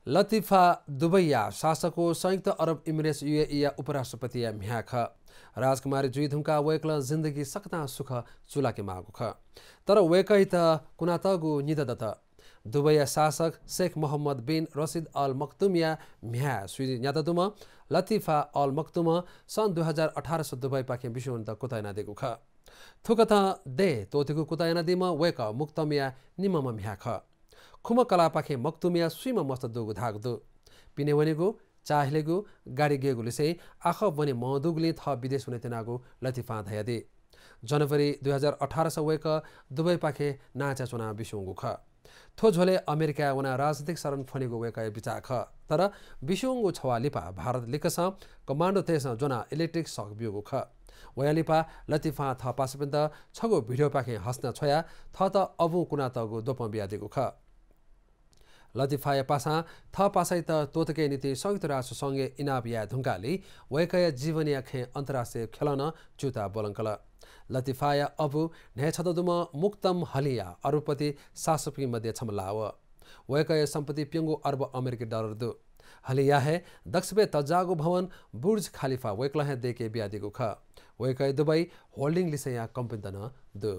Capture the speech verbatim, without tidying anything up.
लतिफा दुबईया शासक व संयुक्त अरब इमिरेट्स, यूएईया उपराष्ट्रपतिया म्ह्याय् खः। राजकुमारी जुइ धुंकाः वय्कलं जिन्दगी सकतां सुख चूलाके माःगु खः। तर वय्कःयात कुनातःगु निदँ दत। दुबईया शासक शेख मोहम्मद बिन रसिद अल मक्तुमया म्ह्याय् स्वीन्यात दुम्ह लतिफा अल मक्तुमं सन् दुई हजार अठारस दुबईपाखें बिस्युं वनेत कुतः यानादीगु खः। थुकथं देय् त्वःतेगु कुतः यानादीम्ह वय्कः मक्तुमया निम्हम्ह म्ह्याय् खः। खुम्ह कलाःपाखें मक्तुमया स्वीम्ह मस्त दुगु धाःगु दु। पिने वनेगु, चा ह्यलेगु, गाडी गेगु लिसें आखः ब्वने मदुगुलिं थः विदेश वने त्यनागु लतिफां धयादी। जनवरी दुई हजार अठारस वय्कः दुबईपाखें नांचाय् च्वनाः बिस्युं वंगु खः। थ्व झ्वलय् अमेरिकाय् वनाः राजनैतिक शरण फ्वनेगु वय्कःया बिचाः खः। तर बिस्युं वंगु छवाः लिपा भारत लिक्कसं कमान्डोतय्सं ज्वनाः इलेक्ट्रिक shock ब्यूगु खः। वया लिपा लतिफां थः पासापिन्त छगू भिडियोपाखें हसना छ्वयाः थःत अबुं कुनातःगु द्वपं बियादीगु खः। लतिफाया पासां थः पासायात त्वःतकेया निंतिं संयुक्त राष्ट्र संघय् इनाप याये धुंकाःलि वय्कःया जीवनया खँय् अन्तर्राष्ट्रिय ख्यलं नं च्यूताः ब्वलंकल। लतिफाया अबु न्हय्छदँ दुम्ह मुक्तम हलिया अरबपति शासकपिं मध्ये छम्ह लाः वः। वय्कःया सम्पत्ति प्यंगू अर्ब अमेरिकी डलर दु। हलिया हे दक्वसिबय् तज्जाःगु भवन बुर्ज खालिफा वय्कलं हे दय्के बियादीगु खः। वय्कःया दुबई होल्डिङ लिसेंया कम्पनीत नं दु।